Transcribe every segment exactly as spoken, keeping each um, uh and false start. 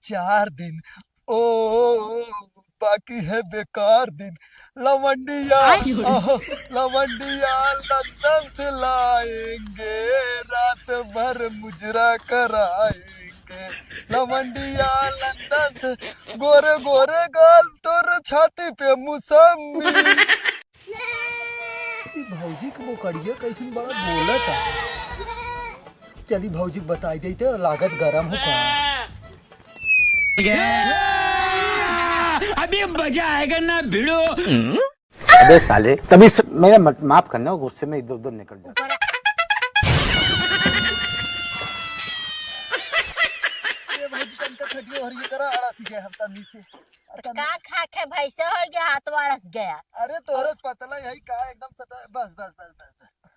चार दिन, ओ, बाकी है बेकार दिन। लवंडिया, आय। ओह, लवंडिया लंदन से लाएंगे, रात भर मुजरा कराएंगे। लवंडिया लंदन से, गोरे गोरे गाल तोर छाती पे मुसम्मी। ई भौजी के बोकड़िया कैसन बड़ा बोलत है। चली भौजी के बताई दे तो लागत गरम हो का। अभी मजा आएगा ना भिड़ो। अबे साले, तभी स-, मेरा मत-, माफ करना, गुस्से में इधर उधर निकल जाता। ये भौजी तनका खटियो हरिये करा, आड़ा सी गए हम तनी से। तो का खा के भैंसे हो गया, हाथ वाड़स गया। अरे तोहरे पतला यही का एकदम सटा, बस, बस, बस, बस, बस।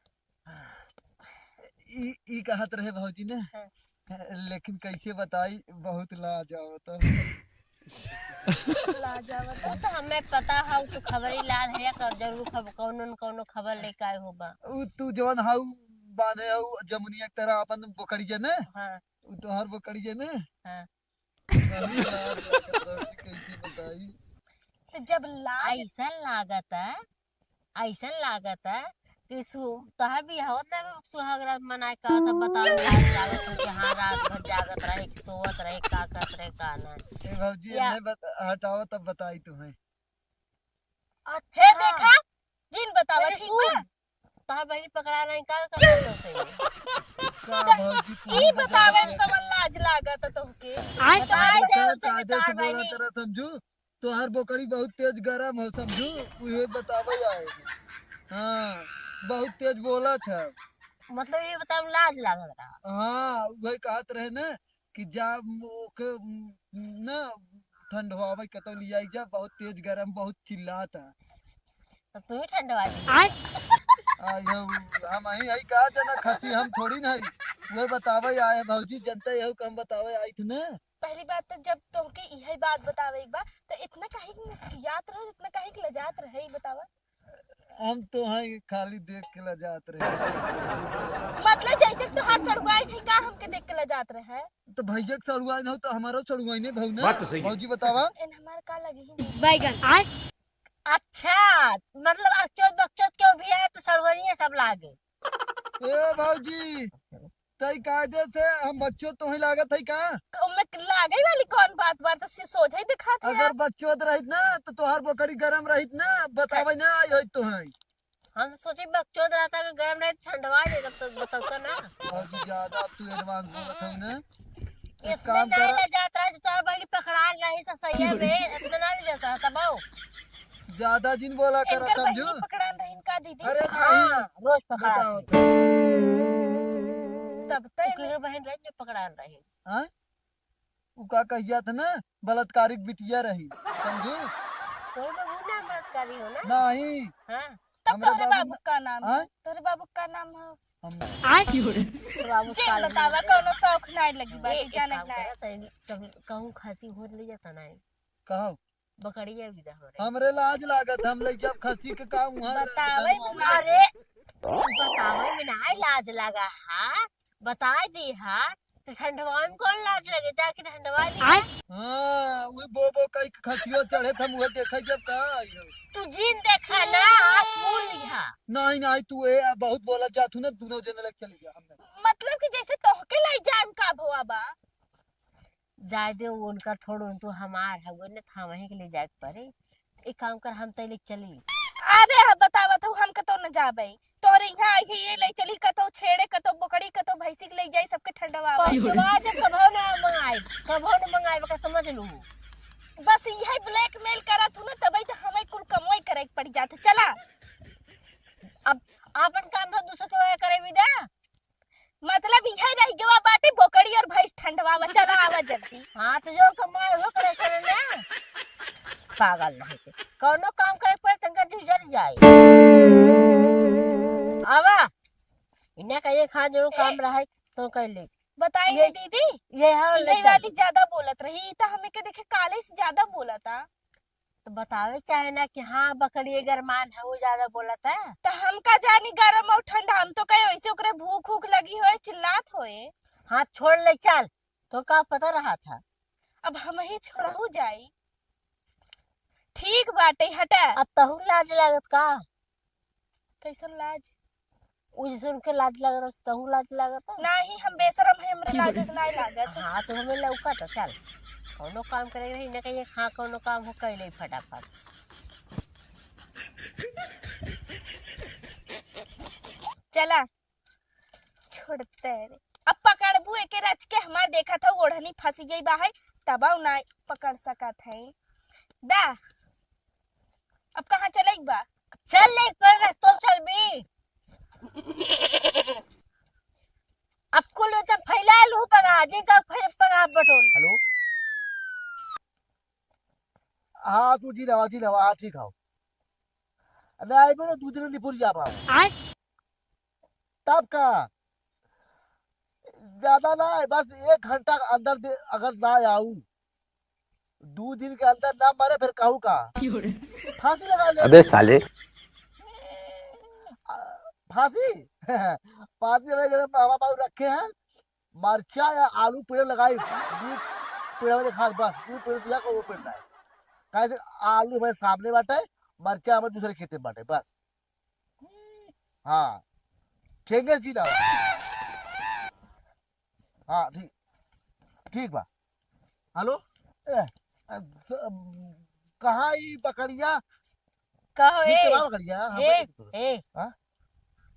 ई, ई कहत रहे भौजी ने, हाँ। लेकिन कैसे बताई, बहुत लाज आवत। लाज आवत। वो तो हमें पता है, तू खबरी लाल है, तो जरूर खब-, कौनो न कौनो खबर लेके आए होबा। उ तू जवन हाउ बांधे हाउ जमुनिया के तरह अपन बोकड़िया ने, हाँ। उ तोहर बोकड़िया ने। हाँ। बड़ी लाज लागत रहे, कैसे बताई? तो जब लाज ऐसन लागत है, ऐसन लागत है कि सु-, तोहार बियाह होत ना, सुहाग रात मनाए का था, बताओ, लाज लागत हो कि हाँ, रात भर जागत रहे, कि सोवत रहे, का करत रहे, का ना। ए भौजी, या एन्ने बत-, हटावा, तब बताई तुम्हें। अच्छा। हे देखा, जिन बतावा, अरे ठीक सुन, बा? तोहार बहिनी पकड़ा नहीं, का करत हो सही? का भौजी, तू ई बतावे में कमन लाज लागत है तोहके? आय बताई तोहार दे, कायदे से तोहार बोला बहिनी। करा, समझू? तोहार बोकड़ी बहुत तेज गरम हो, समझू? उहे बतावे आए। हाँ, बहुत तेज बोलत है। मतलब, ये बतावे में लाज लागत रहा। हाँ, उहे कहत रहे ना कि जा म-, ओके, म-, ना ठंडवावे कतौ लियाई जा, बहुत तेज गरम, बहुत चिल्लात है। तो तू ही ठंडवा दी। आय। आ, ये हम ही, यही कहा जना खसी, हम थोड़ी नहीं। उहे बतावे आए भौजी, जनते यहू कम बतावे आई थे ना। पहली बात तो जब तोहके इहे बात बतावे के बा, तो इतना काहे के मुस्कियात रहे, इतना काहे के लजात रहे, ई बतावा। हम तो हैं खाली देख के लजात रहे। मतलब जैसे तोहार सड़ुआइन है का हमके देख के लजात रहे? तो भैया के सड़ुआइन हो तो हमारो सड़ुआइन है भौना। बात तो सही है। भौजी बतावा। एन हमार का लगी ही नहीं। बैगन। आय। अच्छा, मतलब अकचोद बकचोद केहू भी आए तो सड़ुआइने सब लागे। ए भौजी, तई कायदे से हम बच्चों तो ही लागत है का? तो ओमे लागे वाली कौन बात बा? तो सि-, सोझे ही दिखात है अगर यार। बच्चों रहित ना, तो तोहार बोकड़ी गरम रहित ना, बतावे ना आई होई तो है। हम तो सोचे बच्चों रहता, अगर गरम रहे तो ठंडवा दे, तब तो बताता ना। भौजी, ज्यादा अब तू advance बोलत हो ना। एक इतने काम नहीं कर। ले जाता है, तो तोहार बहिनी पकड़ान रही ससैया में, इतना नहीं ले जाता है, तब आओ। ज्यादा जिन बोला करा, इनकर समझू? बहिनी पकड़ान रही इनका दीदी। अरे नहीं, हाँ, रोज पकड़ा बताओ के। तो। तब तय ओकरे में बहन रही जो पकड़ान रही। हाँ? उ का कहिया था ना, बलात्कारिक बिटिया रही, समझू? तोर बाबू ना बलात्कारी हो ना? नहीं। हाँ। तब हमरे तोहरे बाबू बाबू ना का नाम हाँ? है? तोहरे बाबू का नाम है? हम तो बाबू जिन काला बतावा, नहीं। कौनो शौक नहीं लगी बाटे, ए, एक जाने काम नहीं। करा, तनी कहूँ, कहूँ खसी होत ले जाता नहीं। कहो। बकरिया विदा हो रही। हमरे लाज लागत, हम लइके अब खसी के काम हुआ बतावे में ना रे, बतावे में ना लाज लगा, हाँ? बताए दी, हाँ? तो ठंडवा में कौन लाज लगे? जाके ठंडवा दी, आय। हाँ? हाँ, वही बो बो कई खसियो चढ़े, हम वह देखे जब का आई हो। तू जिन देखा ना, हाथ मुड़ लिहा। नहीं, नहीं, तू ए, बहुत बोला जा, तू ना दोनों जने लग चली जा, हमने। मतलब कि जैसे तोहके लाई जाए का भवा बा? जाए दे, उनकर छोड़, उन तो हमार हउवे न, तो हमही के ले जाए के पड़े। एक काम कर, हम तैले चली। अरे, हम बतावत हूँ, हम कतौ न जाबे। तोरे यहाँ आई है, ये ले चली, कतौ छेड़े, कतौ बोकड़ी, कतौ भैंसी के ले जाई, सबके ठंडवा। पहुँचवा दे, कभो ना मंगाए, कभो ना मंगाए, का समझ लू। बस यही blackmail करत हूँ ना, तबे तो हमें कुल कमाई करे के पड़ जात। चला, अब आपन काम भर दूसर के करे विदा। मतलब इहे रह गवा बाटे, बोकड़ी और भैंस ठंडवावा। चला आवा जल्दी। हाँ, तो जो कमाए हो करे, करे ना। पागल नहीं थे। कौनो काम करे पर तंका जुझल जाए। आवा। इन्हें का एक हाथ जो काम ए। रहे, तो कर ले। बताई ये, ना दीदी, ये हाँ, ले यही चल। वाली ज्यादा बोलत रही, ई तो हमें के देखे काले से ज्यादा बोलता। तो बतावे चाहे ना कि हाँ, बकरी गरमान है, वो ज्यादा बोलत है। तो हम का जानी गरम और ठंडा, हम तो कहे वैसे ओकरे भूख ऊख लगी होए, चिल्लात होए। हाँ, छोड़ ले, चल, तो का पता रहा था। अब हमही छोड़हु जाई। ठीक बाटे, हटा। अब तहू लाज लागत का? कैसन लाज? उ जैसे उनके लाज लागत, तहू लाज लागत। नाही, हम बेशरम है, हमरा लाज उज नाही लागत। हाँ, तो हमें लौका तो चल, कौनो काम करे रही ना, कहिए हाँ, कौनो काम हो, कैले फटाफट। चला, छोड़ते रे। अब पकड़बू एके रच के, हमार देखा था ओढ़नी फंसी गई बा है, तबाऊ ना पकड़ सकत है। दा, अब कहाँ चले के बा? चल ले, पर रस्तो में चलबी। अब कुल में तो फैला लू पगा, जिनका फै-, पगा बटोर। हेलो। हाँ, तू जी रवा, जी रवा, हाँ, ठीक हौ। नहीं, मेरे दू दिन निपुर जाबा। आय? तब का? ज्यादा ना, बस एक घंटा के अंदर दे, अगर ना आऊ, दू दिन के अंदर ना मरे, फिर कहू का? क्यों रे? फांसी लगा ले। अबे साले। आ, फांसी? फांसी हमारे घर में मामा बाबू रखे हैं, मरचा या आलू पेड़ लगाई, दू पेड़ वाले खास बस, दू पेड़ से ज्यादा वो पेड़ ना है। काहे से आलू हमारे सामने बाटे, मरचा हमारे दूसरे खेते में बाटे, बस। हाँ, ठेंगे जी ना। हाँ, ठीक, ठीक बा। हेलो, ए, ए, स-, कहाँ ई बकरिया? कहो, ठीक ए, बा बकरिया, हम ए, बकरी तो। ए। हाँ?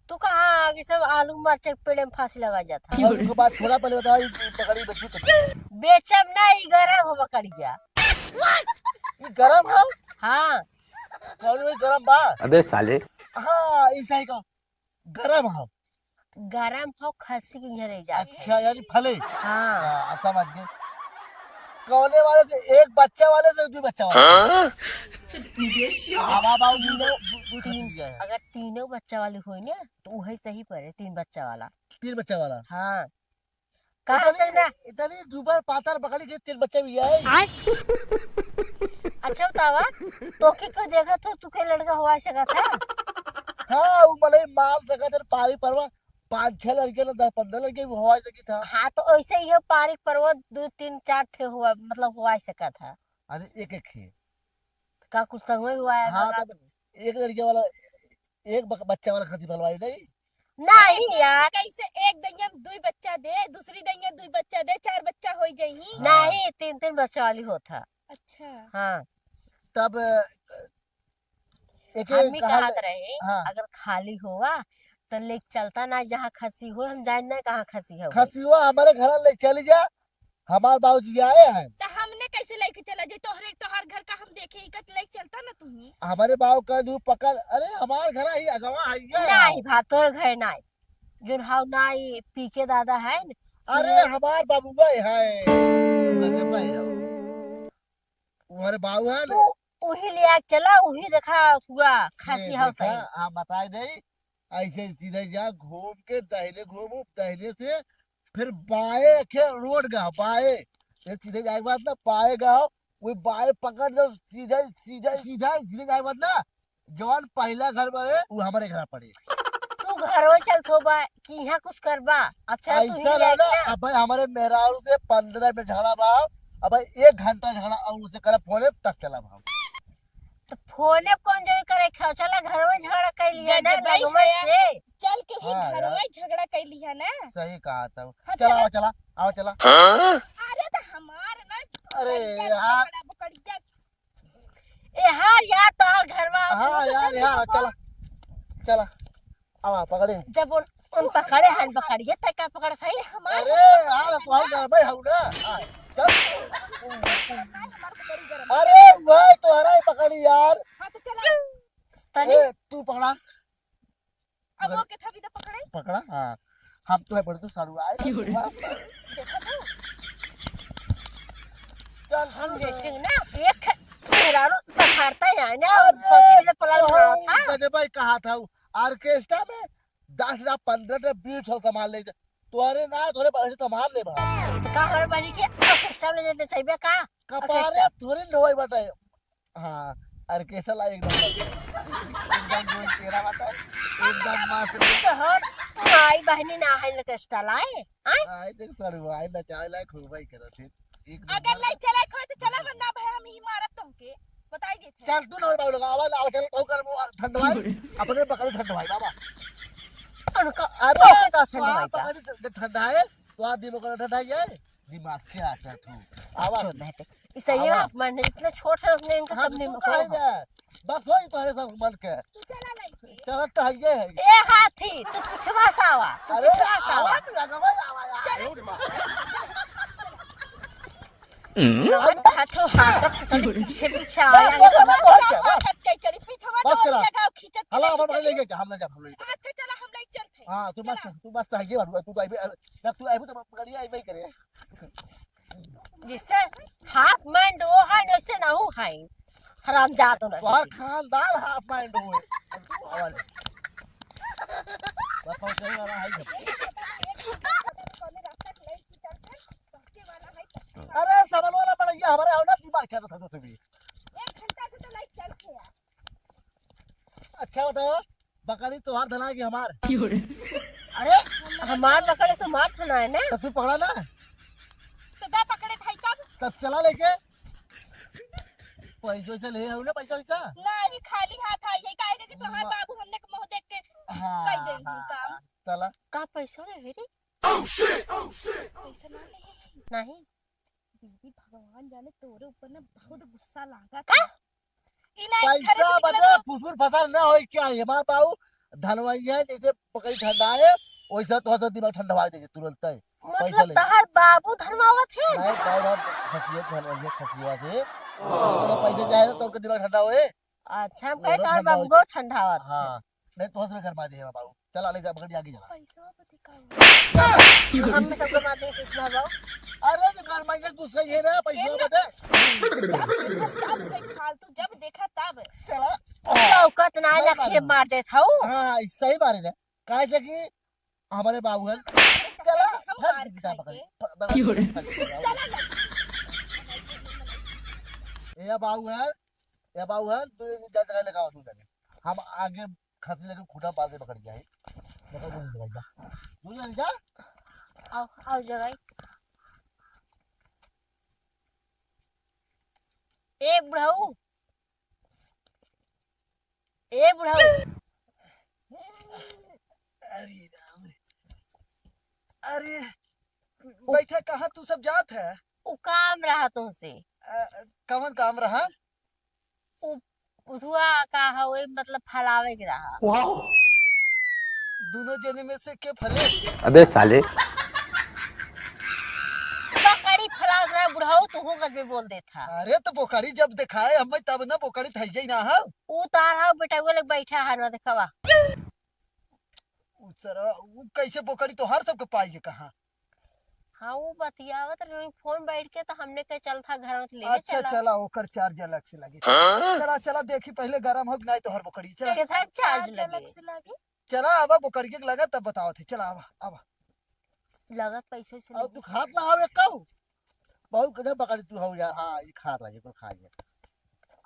तू कहाँ आगे सब आलू मरचा के पेड़े में फांसी लगा जाता? और उनके बाद थोड़ा पहले बताओ, ई बकरी बेचू तो। बेचब ना, ई गरम हो बकरिया। ई गरम हो? हाँ। कौन में गरम बा? अबे साले। हाँ, ऐसा ही कहो। गरम हो। गरम हो, खस्सी के यहाँ रह जाते। अच्छा, यानी फले। हाँ। हाँ, अब समझ गए। कौने वाले से, एक बच्चा वाले से, दो बच्चा वाले से? हाँ? हवा बाबू तीनों, दू, दू, दू तीन, खस्सी है। अगर तीनों बच्चा वाली होई ना, तो वही सही पड़े, तीन बच्चा वाला। तीन बच्चा वाला? हाँ। कहाँ इतनी, से ना? इतनी दुबर पातर बकरी के तीन बच्चे भी है। आय? अच्छा बतावा, तोके कोई देखत हो, तोके लड़का हुआ सकत है? हाँ, वो मलई मार सकत है, पारी परवा पाँच छह लड़के ना, दस पन्द्रह लड़के भी हुआ सकत था। हाँ, तो ऐसे ही हो, पारी परवा दो, तीन, चार ठे हुआ, मतलब हुआ सकत है। अरे एक एक ही। का कुछ संग में हुआ है हाँ, बता? तब एक लड़के वाला, एक बक-, बच्चा वाला खसी फलवाई नहीं। नहीं यार। कैसे एक दइया में दुई बच्चा दे, दूसरी दइया दुई बच्चा दे, चार बच्चा होई जाई। हाँ। नहीं, तीन तीन बच्चा वाली होत है। अच्छा। हाँ। तब, अ, एके हम ही कहा कहत ले-, रहे, हाँ। अगर खाली होवा, तो लेके चलता ना, जहाँ खसी हो, हम जान ना कहाँ खसी हो। खसी हुआ हमारे घर ले चली जा, हमार बाबूजी आए हैं। त हमने कैसे लेके चला जाई? तोहरे, तोहार घर का हम देखे ही, कत लेके चलता ना तुम्ही। हमारे बाबू का दू पकड़, अरे हमार घर ही अगवा है ये। नहीं भा, तोर घर नहीं। जोन हाउ नाई पी के दादा है न, अरे सुनो। हमार बाबुआ है। तू गजब है हो। हमारे बाबू है न। तू उही ले आके चला, उही देखा हुआ, ये खासी हाउ देखा, सही। हाँ, बताए दे। ऐसे सीधे जा, घूम के दाहिने घूमू, दाहिने से फिर बाएं के रोड गा, बाएं। ये सीधे जाए के बाद ना, बाएं गा, वो बाएं पकड़ लो, सीधे, सीधे, सीधे, सीधे जाए के बाद ना, जौन पहला घर बने, वो हमारे घर पड़े। तू घरो चलत हो बा, कि यहाँ कुछ करबा? अब चल तू ही ऐसा ले ना, ना। अब भाई हमारे मेहरारू से पन्द्रह मिनट झगड़ा बा, अब भाई एक घंटा झगड़ा और उसे करे फोने तब चला बा। तो फोने कौन जरूरी करे खाओ? चला घर में झगड़ा कर लिया ना, गजबई लगवा है। से। चल के ही हाँ घर यार। में झगड़ा कर लिया ना। सही कहा था। हाँ, चला, चला। आओ, चला, आओ, चला। हाँ? अरे तो हमार ना अरे बढ़िया यार। झगड़ा बकड़िया। ए हार यार, तो घर में हाँ यार, यार, चला, चला। आवा, पकड़े। जब उन, उन पकड़े हन, पकड़िए, त का पकड़ खाई? अरे यार, तो हम गरबे हऊ ना। हाँ, चल। अरे, वह तो हरा ही पकड़ी यार। हाँ, तो चला। तनी। ए, तू पकड़ा। अब वो किथा भी तो पकड़े। पकड़ा, हाँ। हम तो है बड़े तो सारू आए। क्यों रे? देखो तो। चल, हम तू बेचेंगे ना, एक मेहरारू संभालता है ना, और अरे, सोचे पलान तो बनावा था। गजब भाई कहा था, ऑर्केस्ट्रा में दस ना पन्द्रह टा बीट हो संभाल ले। तोरे ना, तोरे बहन संभाल ले भाई। तो का हमारे बहनी के ऑर्केस्ट्रा में लेने चाहिए का? कपारे ऑर्केस्ट्रा। थोड़ी लोई बटे। हाँ, ऑर्केस्ट्रा ला एक नंबर। एकदम जोई तेरा बटे। एकदम मस्त। तोहर माई बहनी ना है ऑर्केस्ट्रा लाए, आय? आय देख सड़ुआ, आय नचाए ला खूब ही करत है। अगर ले चले खोए तो चला, वरना भाई हम ही मारब तुमके। बताई देत है। चल तू ना बाबू लोग, आवा, आवा, चल, तू कर वो ठंडवाई, अपने बकरी ठंडवाई, बाबा। उनका, अरे, अरे, का तो ठंडवाई आप का? बकरी ठ-, ठंडा है, तो आप दिमाग का ठंडा है, दिमाग क्या आता तू? आवा। छोड़ दे, ते। इसे ये आवा। आप मारने इतने छोट है, अपने इनका हाँ, कम तो नहीं तू मखो। कहाँ है? बस वही तो है सब मन के। तू चला नहीं। चला तो है ये है। ए हाथी, तू पिछवा से आवा, तू अरे, पिछवा से आवा। आवा तो लगा भाई, आवा यार। चल। लौट हाथों हाथ, तू तनी पीछे पीछे आया। बस, बस, बस, बस, बस, बस। खींचत के चली, पीछे मत बस, चला। लगाओ, खींचत के हला, चली, अपन चली। लेके जा, हम ले जा, हम ले जा। अच्छा, चला, हम ले चलते हैं। हाँ, तू मस्त, चला। तू मस्त है, ये बात, तू तो आई भी, जब तू आई भी तो बढ़िया आई भी करे। जिससे हाफ माइंड वो है, जैसे ना हो है। हरामजाद ना। तोहार खानदान हाफ माइंड होए। बताओ, सही वाला है जब। अरे, सबल वाला पड़ैया, हमारे आओ ना, दिमाग क्या था, था, था, था। एक घंटा से तो लाइट चल के है। अच्छा बताओ, बकरी तोहार धना कि हमार? अरे, हमार बकरी तो हमार धना है ना? तो तू पकड़ा ना। तो दा पकड़े था तब? तब चला लेके। पैसा वैसा ले आओ ना, पैसा वैसा। नहीं, खाली हाथ आई है, काहे कि तोहार मा- बाबू हमने के मुंह देख के हाँ, कह दे हाँ, काम। चला। का पैसा रे, रे? पैसा ना ले। नहीं। दीदी, भगवान जाने तोरे ऊपर ना बहुत गुस्सा लागा का? था। ई ना एक घरे से पैसा निकले बदे तो फुसुर फसार ना होई क्या? ये हमार बाबू धनवैया जैसे बकरी ठंडा है, वैसा तो हमारा दिमाग ठंडा हो जाए तुरंत ही। पैसा मतलब ले। तहार बाबू धनवावत है? नहीं, बाबू हम खसिया धनवैया खसिया से। तो पैसे चाहे तो उनका दिमाग ठंडा होए। अच्छा, हम कहे तोहरो तोहर ठंडा हो बाबूओ जाए। ठंडावत है। हाँ, नहीं तो हंस में गरमा दे बाबू। चला ले जा, पकड़ आगे चला। पैसा पति का हुआ? हम में सबके माथे किस ना बाबू। अरे तो गरमा ये गुस्सा ये ना, पैसा ये बता। सब फालतू जब देखा तब। चला। औकात ना नहीं लखे मालूम। मार देत हऊ। हाँ, सही बात है। काहे से कि हमारे बाबू हैं। अरे चला, चला, हम फट मार गीता पकड़। खाएंगे। प-, पकड़, क्यों रे? फट गीता। चला ना। ए बाबू हैं, ए बाबू हैं, तू जा जगह लगाओ, तू जाके। हम आगे खसी लेके खूंटा बांध के पकड़ के आए। देखो, तू जगह जा। तू जगह जा। आओ, आओ जगह। ए बुढ़ऊ, ए बुढ़ऊ। अरे राम रे। अरे, उ- बैठा, कहाँ तू सब जात है? उ काम रहा तुमसे। अ, कवन काम रहा? उ उठुआ का है, वही मतलब फलावे के रहा। वाह। दोनों जने में से के फले? अबे साले। बकरी फलावत रहा बुढ़ऊ, तू गजबे बोल देत हा। अरे तो बोकरी जब दिखाए हमें तब ना बोकरी थई गई ना हो। उ तार हा बेटा, वो लोग बैठा है ना, देखवा। उ सरवा, उ कैसे बोकरी तोहार सबके पाई के कहाँ? हाँ, वो बतियावत रही फोन बैठ के, तो हमने के चल था घर में ले अच्छा, चला। चला, ओकर चार्ज अलग से लगे। हाँ? चला, चला, देखी पहले गरम हो कि नहीं तोहर बोकरी। चला। कैसा चार्ज चार्ज लगे? अलग से लगे? चला, आवा बोकरी के लगा, तब बतावत है। चला, आवा, आवा। लगत पैसे से अब लगे। तू खात ना आवे कहू। बहुत गजब बकरी तू हो यार। हाँ, ये खा रहा है, ये तो खा गया।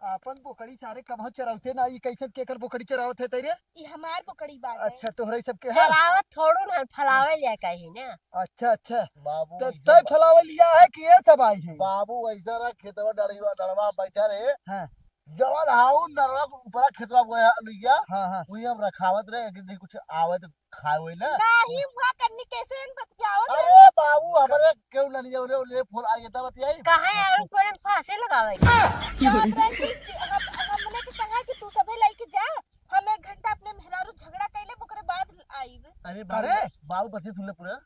आपन बोकरी सारे कबहूँ चरावते ना, ई कैसन केकर बोकरी चरावत है तेरे? ई हमार बोकरी बाटे। अच्छा, तोहरे सब के है? चरावत थोड़ू ना, फलावे लिया कहीं ना। अच्छा, अच्छा। बाबू तो ऐसे तय बा- फलावे लिया है कि ये सब आई है? बाबू ऐसा रहा, खेतवा डड़वा, डड़वा बैठा रहे। हाँ। जवन हाउ नरवा के ऊपरा खेतवा गया लुइया। हाँ, हाँ। वही हम रखावत रहे कि नहीं कुछ आवे तो खाए होई ना। नाही, वहाँ कन्नी कैसे हम बतियावत अरे रहे? बाबू, हमरे केहू ना नहीं, उन्हें, उन्हें फोन आ गया था, बतियाई। कहाँ है? और कोई हम फांसी लगावे? बाप रे, कि ज-, हम, हमने तो कहा कि तू सभे लेके जा, हम एक घंटा अपने मेहरारू झगड़ा कैले, ओकरे बाद आईब। अरे बाबू, अरे! बाबू, बात सुन ले पूरा।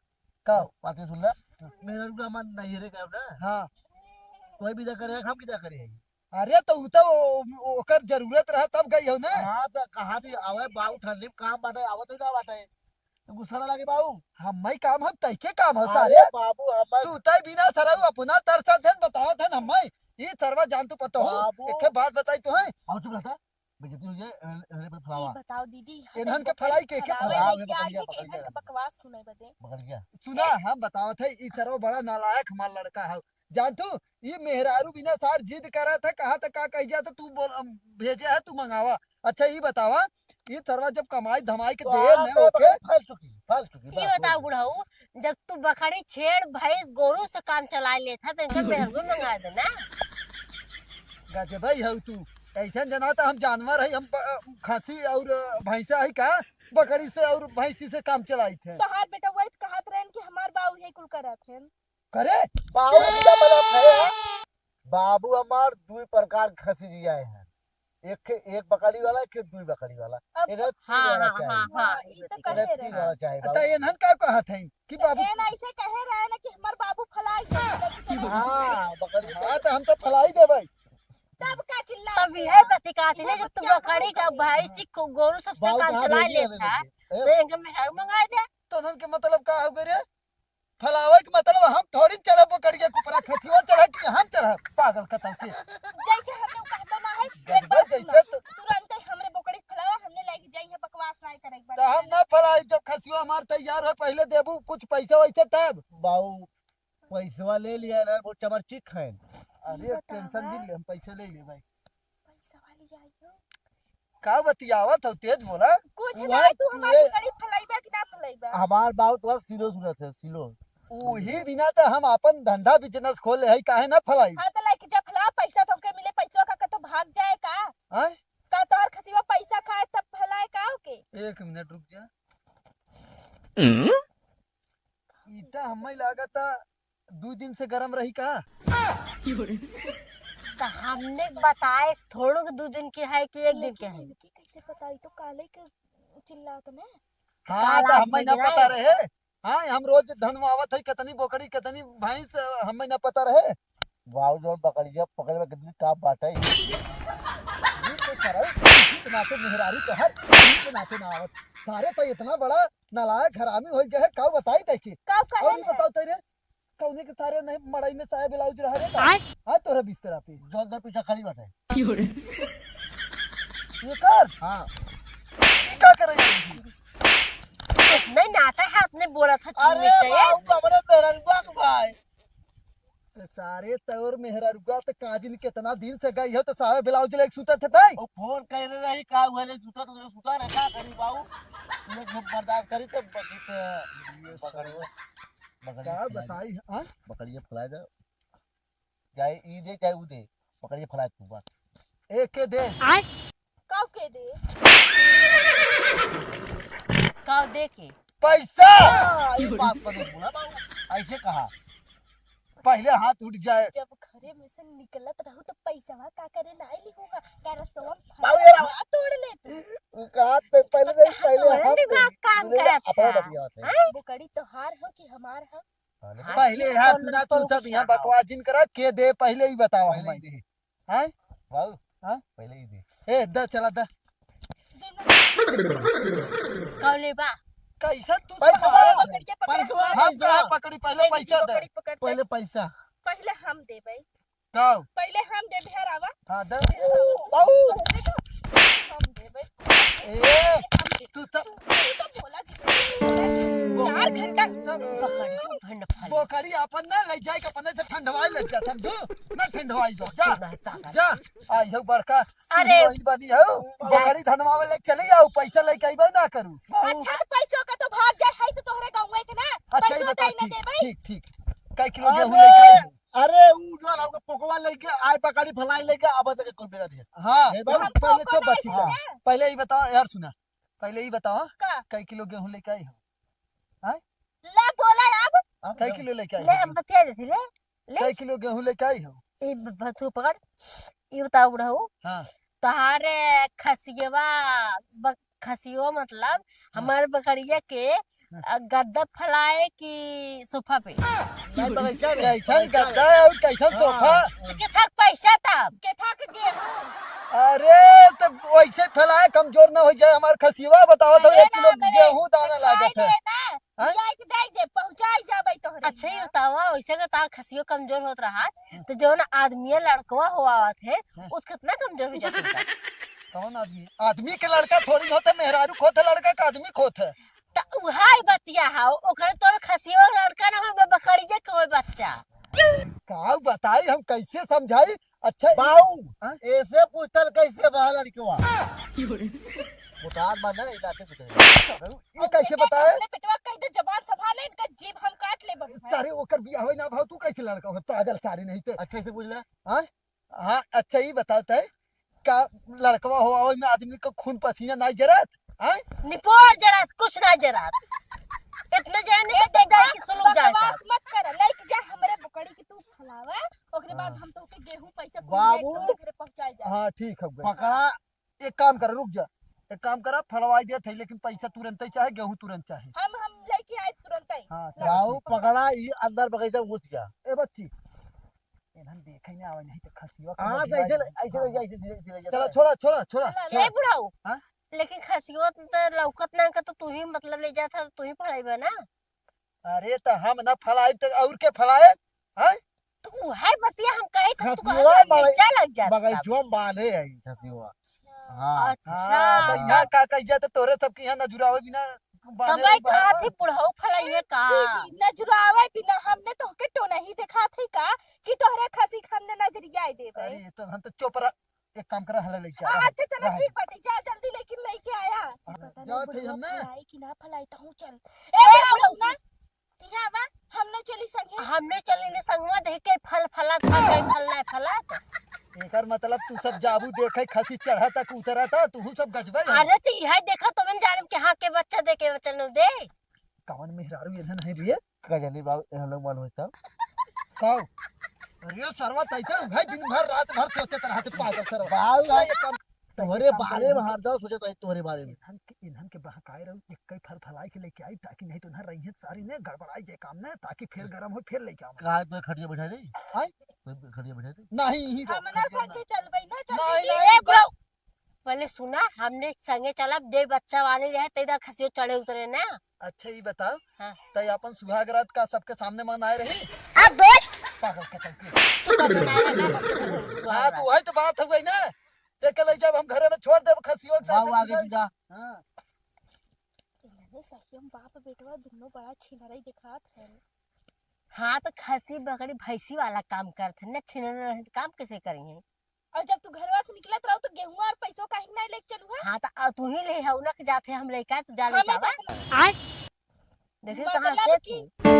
का? बात सुन ले। मेहरारू का मन नहीं रे, का ना? हाँ। कोई भी जा करे, हम की जा करे है? अरे तो उ तो ओ-, ओकर जरूरत रहा तब गई हो ना। हाँ, तो कहा थी, आवे बाबू ठंडी में काम बाटे, आवत ही ना बाटे। तो गुस्सा ना लगे बाबू। हम ही काम हो, तई के काम हो अरे सारे। बाबू, हम तू तई बिना सरऊ अपना तरसा थन, बताओ थन हम ही। ई सरवा जान तू पता हो, बाबू। एक ठे बात बताई तो है। और चुप रहता, बेइज्जती हो जाए, एन-, एन-, एन-, ई फलावा। बताओ दीदी, इन्हन के फलाई के, के फलावे फलावा, नहीं आए पकड़ लिया, कि पकड़ इन्हन लिया। के बकवास सुने बदे। पकड़ गया। सुना, हम बतावत है, ई सरवा बड़ा नालायक हमार लड़का है। जान तू, ई मेहरारू बिना सार जिद करा था, कहा था का कह गया था, तू बोल, हम भेजे है, तू मंगावा। अच्छा, ई बतावा, ई सरवा जब कमाई धमाई के तो दे आप ने तो ओके। बकरी फालतू की, फालतू की, ई बस, बताओ हो गया। बुढ़ऊ, जब तू बकरी, छेड़, भैंस, गोरू से काम चलाए लेत है, तो इनका मेहररू मंगा दे ना। गजबई हऊ तू, ऐसन जना तो हम जानवर है, हम ब-, खसी और भैंसा है का, बकरी से और भैंसी से काम चलाइत है। तोहार बेटवा तो कहत रहन कि हमार बाऊ यही कुल करत हैं। करे? बाऊ सीधा बड़ा भय है। बाबू हमार दुई प्रकार के खसी लियाए हैं, एक खे एक बकरी वाला, एक खे दुई बकरी वाला, अब इधर तीन हाँ, वाला हाँ, चाहिए। हाँ, हाँ, हाँ, ई तो इधर कहे तीन रहे। वाला चाहिए अच्छा, बाबू। एनहन का कहत हैं कि तो बाबू एन ऐसे कहे रहे ना कि हमार बाबू फलाई दे, लेके चले। हाँ, बकरी हाँ, तो हम तो फलाई देबै। तब का चिल्ला तब के? यह कथी कहती ना, जब तू बकरी का भैंसी को गोरू सबसे बाबू काम कहाँ चला भेजी है लेता, लेके? ए? तो इनके मेहरारू मंगा दे। तो उनके मतलब का हो गए रे? फलावे के मतलब हम थोड़ी चढ़ब बकरिया के ऊपर, खसिया चढ़ा कि हम चढ़ब, पागल कतल के। जैसे हमने कहता ना है, एक गजबे बात सुना, जैसे तो तुरंत ही हमरे बकरी फलावा, हमने लेके जाई है, बकवास नहीं करे एक बार। तो हम ना फलाई, जब खसिया हमार तैयार है, पहले देबू कुछ पैसा वैसा तब। बाऊ, पैसवा ले लिया ना, वो चमरची खाएं। अरे, बतावा। टेंशन जिन ले, हम पैसा ले ले भाई। पैसा वाली आई हो। का बतियावत हो, तेज बोला। कुछ वह ना, तू हमार ये बकरी फलाइबा कि ना फलाइबा? हमार बाऊ तो सिलो सुनत है, सिलो। उही बिना तो हम अपन धंधा बिजनेस खोले है, काहे ना फलाई? हाँ, तो लेके जा फला, पैसा तो हमके मिले, पैसा का, का तो भाग जाए का? हाँ? का तोहर खसिया पैसा खाए तब फलाए का ओके? एक मिनट रुक जा। हम्म? ईटा हमें लागता दू दिन से गरम रही का? तो हमने बताए थोड़ो के दू दिन के है कि एक दिन के है? इनके कैसे पता? ई तो काले के चिल्लात ने। हाँ, काला तो हमें आदमी ना नहीं। पता रहे। हाँ, हम रोज धनवावत है, कितनी बोकड़ी, कितनी भैंस, हमें ना पता रहे। बाबू जौन बकरिया पकड़े में कितनी टाप बाटे। ये तो सारा, इतना तो मेहरारू तो हर, इतना तो ना आवत। सारे तो इतना बड़ा नालायक हरामी हो गए है, का बताई तैके? का कहे और ये में? बताओ तेरे, कौने के सारे नहीं मड़ई में साया ब्लाउज रहा रे का? आय? हाँ, तोहरा बिस्तरा पे। जौन दर पीछे खाली बाटे। ये कर। हाँ। ये का कर रही है? नहीं, नाता है, अपने बोला था, अरे चुन्नी से। बाबू, हमरे मेहररुआ के भाई। तो सारे तोर मेहररुआ तो काजिन कितना दिन से गई हो, तो साया ब्लाउज लेके सुतत है भाई। ओ फोन करे रही, का हुआ ले सुतत, सुतत रहे, का करी बाबू? ये सब बर्दाश्त करी तो बकरी तो, ये बकरी, सब बकरी का फुलाई दे। बताई, हाँ? बकरिया फुलाई दे। चाहे ई दे, चाहे ऊ दे, बकरिया फुलाई तू बस। एक के दे। आय? काऊ के दे? काऊ दे के? पैसा! हाँ, ये बात पर नहीं बोला बाबू, ऐसे कहा। पहले हाथ उठ जाए। जब घरे में से निकलत रहू तो पैसा का करे नाई लिहूंगा, का रस्तवा में बाबू, ये रहा। हाथ तोड़ ले तू। वो कहा पे पहले तो नहीं, कहा पहले तो हाथ उन्होंने पे। दिमाग काम तूने करत अपना है। बतिया होते हैं। हैं? बोकड़ी तोहार हो कि हमार हो? हाँ, लेकिन हाँ, पहले ठीक यहाँ है, सुना, तो तू सब यहाँ बकवास जिन करा, के दे, पहले ही बताओ पहले हमें। ही दे। हैं? बाबू, हाँ? पहले ही दे। ए, द, चला द। कौले बा? कैसा तू पैसा चला? दे, पकड़ के पकड़। पैसा, हम पैसा। कहाँ पकड़ी? पहले पहले पैसा दे। पकड़ी, पकड़ दे। पहले पैसा। पहले हम देबै। कब? पहले हम देबै, हरावा। हाँ, दे। बाबू। हम देबै। ए, तू तो तू तो बोला कि चार घंटा तू तो भंड फल। बोकरी अपन ना ले जाए के अपने से ठंडवाई ले जा, समझू? ना ठंडवाई दो, जा, तू ना ताकत। जा। आई हो बड़का, तू अरे। हीरोइन बनी हो, जा। बोकरी धनवावे ले चली जाओ, पैसा लेके अइबे ना करू। अच्छा, पैसों का तो भाग जाए, है तो तोहरे गाँव के ना, अच्छा, ये पैसों बताओ, दे ना ठीक, देबै। ठीक, ठीक। कै किलो अरे। गेहूं लेके आई हो? अरे, ऊ जो हमको पोकवा लेके आए, पकड़ी फलाई लेके, अब तक कोई बेरा दिया। हाँ, ए, बाबू, हम पहले पोको चुप नहीं बात है। हाँ। पहले ही बताओ यार, सुना, पहले ही बताओ, का? कै किलो गेहूं लेके आई हो? हाँ? ले, बोला अब। कै किलो लेके आई ले, हो? हम बतिया देती, ले, ले। कै किलो गेहूं लेके आई हो? ए, ब-, ब-, तू पकड़, ये बताओ बुढ़ऊ, हाँ। तोहारे खसियवा, ब-, खसियो मतलब, हाँ। हमार बकरिया के हाँ। अ, गद्दा फलाए कि सोफा पे? नहीं, बगीचा में। कैसन बगीचा में। गद्दा है और कैसन हाँ। सोफा? तो के थक पैसा तब? के थक गेहूं? अरे, तो वैसे फैलाए, कमजोर ना हो जाए हमार खसियवा। बताओ तो, अरे एक किलो ना, मेरे गेहूं दाना लागत है। दे ना, हाँ? लिया के दे दे, पहुंचाई जाबे तोहरे अच्छा, ये यहाँ। बतावा, वैसे अगर तार खसियो कमजोर होत रहा, हाँ। तो जौन आदमिया लड़कवा हो आवत है, हाँ। वो कितना कमजोर हो जाता है। कौन आदमी? आदमी के लड़का थोड़ी होते, मेहरारू खोत है, लड़का का आदमी खोत है। त उहाई बतिया है, ओकरे तोर खसियो लड़का ना हो, बकरिए के होए बच्चा। का बताई, हम कैसे समझाई? अच्छा, ई बाऊ, हाँ? ऐसे पूछल कैसे बा लड़कवा? उतार बा ना, इलाके में तो। ये कैसे बताए? अपने बेटवा कह दे, जबान संभाले, इनका जीभ हम काट ले बबू। सारे ओकर बियाह होई ना भाव, तू कैसे लड़का हो? पागल सारे नहीं ते। अच्छा, इसे पूछ ले। हाँ? हाँ, अच्छा, ये बताओ तय, का लड़कवा हो, ओई में आदमी का खून पसीना ना जरत? हाँ? निपोर जरत, कुछ ना जरत। इतना जाने ए, के देखा, जाए कि सुलग जाए का। बकवास मत कर, लेके जा हमरे बकरी के तू फलावा, ओकरे बाद हाँ। हम तोके गेहूं पैसा कुल बाबू। लेके तोरे घरे पहुंचाए जाए। हाँ, ठीक है, गए। पकड़ा, एक काम कर, रुक जा, एक काम करा, फलवाई देत है, लेकिन पैसा तुरंत ही चाहे, गेहूं तुरंत चाहे। हम, हम लेके आए तुरंत ही। हाँ, ला। जाओ, पकड़ा, ये अंदर बगीचा में घुस गया। ए बच्ची, इन्हन देखे ना आवे, नहीं तो खसिया हाँ, कहाँ तो ऐसे, जाए? ऐसे ले जा, ऐसे धीरे, धीरे जा। चला, छोड़ा, छोड़ा, छोड़ा, चला, छोड़ा। ए बुढ़ऊ, हाँ? लेकिन खसिया तो, तो लौकत ना का, तो तू ही मतलब ले जात है, तू ही फड़ाई बा ना। अरे, तो हम ना फलाइब, तो और के फलाए? हैं? तो उहे बतिया हम कहे थे, तू खसिया कहत बड़े-, मिर्चा लग जात बगैचुआ बा। में बांधे है खसिया। अच्छा। हाँ। अच्छा। हाँ, तो यहाँ का कहिया, तो तोरे सबके यहाँ नजुरावे बिना बांधे तब रही कहत बाहर। थी बुढ़ऊ फलाइए का? दीदी, नजुरावे बिना हमने तोहके टोनही देखात है का कि तोहरे खसी के हमने नजरिया देबे? अरे, तो हम तो चोपरा एक काम करा, हला लेके आ, आ, अच्छा, चलो, रह ठीक जा। बाटे, जा जल्दी लेकिन लेके आया। हाँ, पता नहीं जात है बुढ़वा हमने। फलाई कि ना फलाई, तहूँ चल। ए, ए, बुढ़ऊ, बुढ़ऊ, सुना, यहाँ बा, हमने चली संगे। हमने चली ने संगवा, देख के फल फलात, फल नहीं फल नहीं फलात। एकर मतलब तू सब जाबू देखे, खसी चढ़ा तक उतरा था, तू सब गजबे है। अरे, तो यह देखा, तुमने जाने के हाँ के बच्चा दे के बच्चा न दे। कवन मेहरारू ये धन है रे? का जानी बाबू, हम लोग मालूम है तब। काऊ? अरे सरवा, तैते उघाई दिन भर रात भर सोचत रहत पागल सरवा। बाबू, ये काम तोहरे बारे में हर जाओ सोचत रही, तोहरे बारे में। इन्हन के, इन्हन के बहकाए रहू, एक कई फल फलाई के लेके आई, ताकि नहीं तो इन्हन रही है सारी ने गड़बड़ाई जे काम ने, ताकि फिर गरम हो, फिर लेके आवा। का तोहरे खटिया बैठा दे? आय? तोहरे खटिया बैठा दे? नहीं, ही हम ना खटिया संगे ना। चलबई ना, नहीं, चलबई। नहीं, ए, bro, पहले सुना, हमने संगे चलब, दे बच्चा वाली रहे, तेरा खसियो चढ़े उतरे ना। अच्छा, ये बताओ, हाँ। तै अपन सुहाग रात का सबके सामने मनाए रही? अब बोल। पागल कतई के। तू तो मनाए रहा, सबके सामने सुहाग हाँ, रात। तो वही तो बात हो गई ना। ते के ले जब हम घरे में छोड़ देब खसियो के साथ बाबू आगे सुहाग। तू जा। हाँ। इन्हने सही हम बाप बेटवा दुनो बड़ा छिनरई दिखात है। हाँ, तो खसी बकरी भैंसी वाला काम करत है ना, छिनर रहे तो काम कैसे करेंगे? और जब तू घरवा से निकलत रहो तो गेहूं और पैसों काहे ना लेके चलू है? हाँ, तो आ, तू ही ले है, उनक जात है, हम लेके आए, तू जा हम लेके आवा। आए? देखिए कहाँ मतलब से कि थी।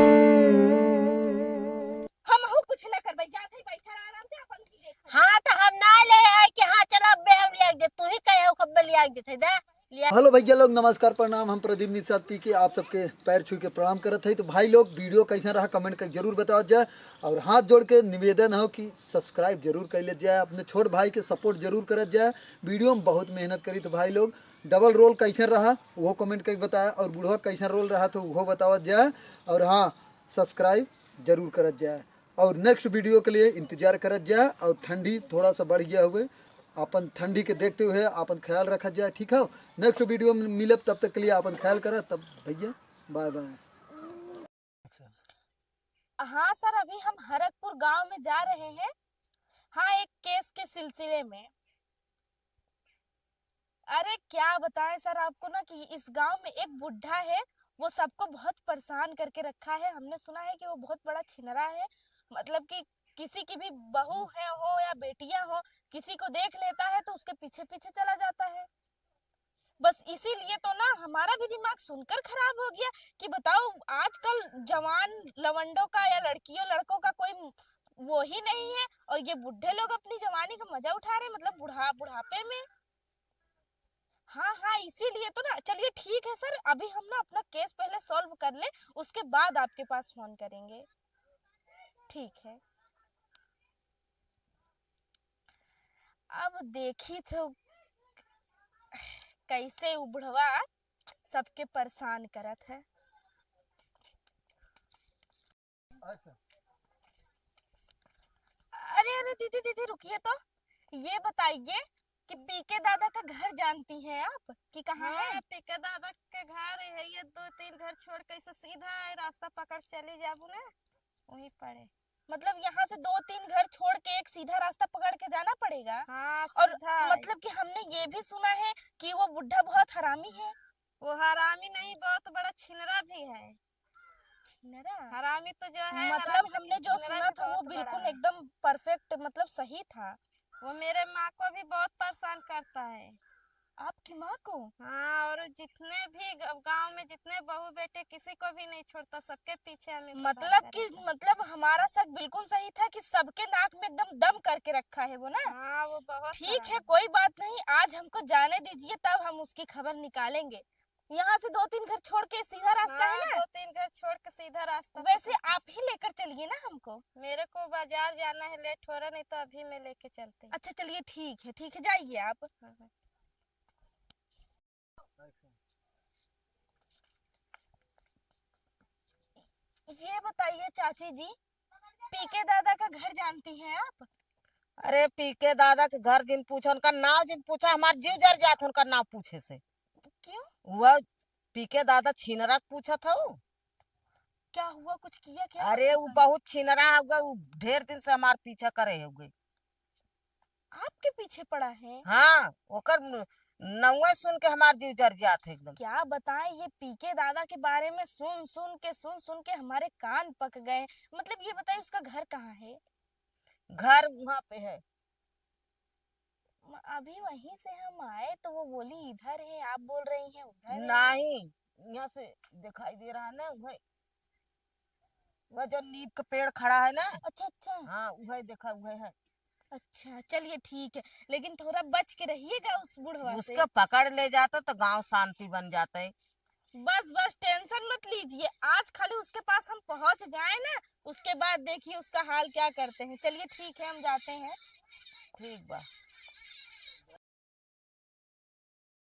हम हो कुछ ना करबै, जात है बैठा आराम से अपन की देख। हाँ, तो हम ना ले आए कि हाँ, चला अब्बे हम ले आए दे, तू ही कहे हो कब्बे ले आए देते दे। हेलो भैया लोग, नमस्कार, प्रणाम। हम प्रदीप निषाद पी के आप सबके पैर छू के प्रणाम करत है। तो भाई लोग, वीडियो कैसा रहा, कमेंट करके जरूर बताओ जाए। और हाथ जोड़ के निवेदन हो कि सब्सक्राइब जरूर कर ले जाए, अपने छोट भाई के सपोर्ट जरूर करत जाए। वीडियो में बहुत मेहनत करी, तो भाई लोग, डबल रोल कैसे रहा, वो कमेंट करके बताए, और बुढ़वा कैसा रोल रहा, तो वो बतावत जाए। और हाँ, सब्सक्राइब जरूर करत जाए। और नेक्स्ट वीडियो के लिए इंतजार करत जाए। और ठंडी थोड़ा सा बढ़ गया हुए, अपन ठंडी के देखते हुए अपन ख्याल रखत जाए, ठीक है? नेक्स्ट वीडियो में मिलब, तब तक के लिए अपन ख्याल करत, तब भैया बाय बाय। हाँ सर, अभी हम हरकपुर गांव में जा रहे हैं। हाँ, एक केस के सिलसिले में। अरे क्या बताएं सर आपको ना कि इस गांव में एक बुढ़ा है, वो सबको बहुत परेशान करके रखा है। हमने सुना है कि वो बहुत बड़ा छिनरा है, मतलब कि किसी की भी बहू है हो या बेटियां हो, किसी को देख लेता है तो उसके पीछे पीछे चला जाता है। बस इसीलिए तो ना हमारा भी दिमाग सुनकर खराब हो गया कि बताओ, आजकल जवान लवंडों का या लड़कियों लड़कों का कोई वो ही नहीं है, और ये बूढ़े लोग अपनी जवानी का मजा उठा रहे हैं, मतलब बुढ़ा बुढ़ापे में। हाँ हाँ, इसीलिए तो ना। चलिए ठीक है सर, अभी हम ना अपना केस पहले सॉल्व कर ले, उसके बाद आपके पास फोन करेंगे। ठीक है। अब देखी तो कैसे उ बुढ़वा सबके परेशान करत है। अच्छा। अरे अरे दीदी दीदी रुकिए तो, ये बताइए कि पीके दादा का घर जानती हैं आप कि कहाँ है? हाँ, पीके दादा के घर है, ये दो तीन घर छोड़ के ऐसे सीधा है, रास्ता पकड़ चली जाबू ना, वहीं पर है। मतलब यहाँ से दो तीन घर छोड़ के एक सीधा रास्ता पकड़ के जाना पड़ेगा? हाँ, और सीधा है। मतलब कि हमने ये भी सुना है कि वो बुढ़ा बहुत हरामी है। वो हरामी नहीं, बहुत बड़ा छिनरा भी है। छिनरा? हरामी तो जो है, मतलब हरामी हमने जो छिनरा सुना भी था वो बहुत बड़ा बिल्कुल है। एकदम परफेक्ट, मतलब सही था। वो मेरे माँ को भी बहुत परेशान करता है। आपकी माँ को? हाँ, और जितने भी ग-, गांव में जितने बहू बेटे, किसी को भी नहीं छोड़ता, सबके पीछे हमेशा भागता रहता है। मतलब कि, मतलब हमारा शक बिल्कुल सही था कि सबके नाक में एकदम दम करके रखा है वो ना। हाँ, वो बहुत ठीक है, कोई बात नहीं, आज हमको जाने दीजिए, तब हम उसकी खबर निकालेंगे। यहाँ से दो तीन घर छोड़ के सीधा रास्ता है ना? दो तीन घर छोड़ के सीधा रास्ता है। वैसे आप ही लेकर चलिए ना हमको। मेरे को बाजार जाना है, लेट हो रहा, नहीं तो अभी मैं लेके चलती। अच्छा, चलिए, ठीक है, ठीक है, जाइए आप। हाँ, हाँ। ये बताइए चाची जी, पीके दादा का घर जानती हैं आप? अरे, पीके दादा के घर जिन पूछा, उनका नाव जिन पूछा, हमार जीव जर जात है उनका नाव पूछे से। क्यों? वह पीके दादा छिनरा के पूछत हऊ। क्या हुआ, कुछ किया क्या? अरे, उ बहुत छिनरा हउवे, उ ढेर दिन से हमार पीछा करे हउवे। आपके पीछे पड़ा है? हाँ, ओकर न-, नौवे सुन के हमार जीव जर जात है एकदम। क्या बताएं, ये पीके दादा के बारे में सुन सुन के, सुन सुन के हमारे कान पक गए। मतलब, ये बताइए, उसका घर कहाँ है? घर वहाँ पे है। म-, अभी वहीं से हम आए तो वो बोली इधर है, आप बोल रही हैं उधर है। नहीं, यहाँ से दिखाई दे रहा है ना, वह, वह जो नीम का पेड़ खड़ा है ना। अच्छा, अच्छा। हाँ, वह देखा, वह है। अच्छा, चलिए ठीक है, लेकिन थोड़ा बच के रहिएगा उस बुढ़वा से। उसको पकड़ ले जाता तो गांव शांति बन जाता है। बस, बस, टेंशन मत लीजिए, आज खाली उसके पास हम पहुंच जाए ना, उसके बाद देखिए उसका हाल क्या करते हैं। चलिए ठीक है, हम जाते हैं। ठीक बा।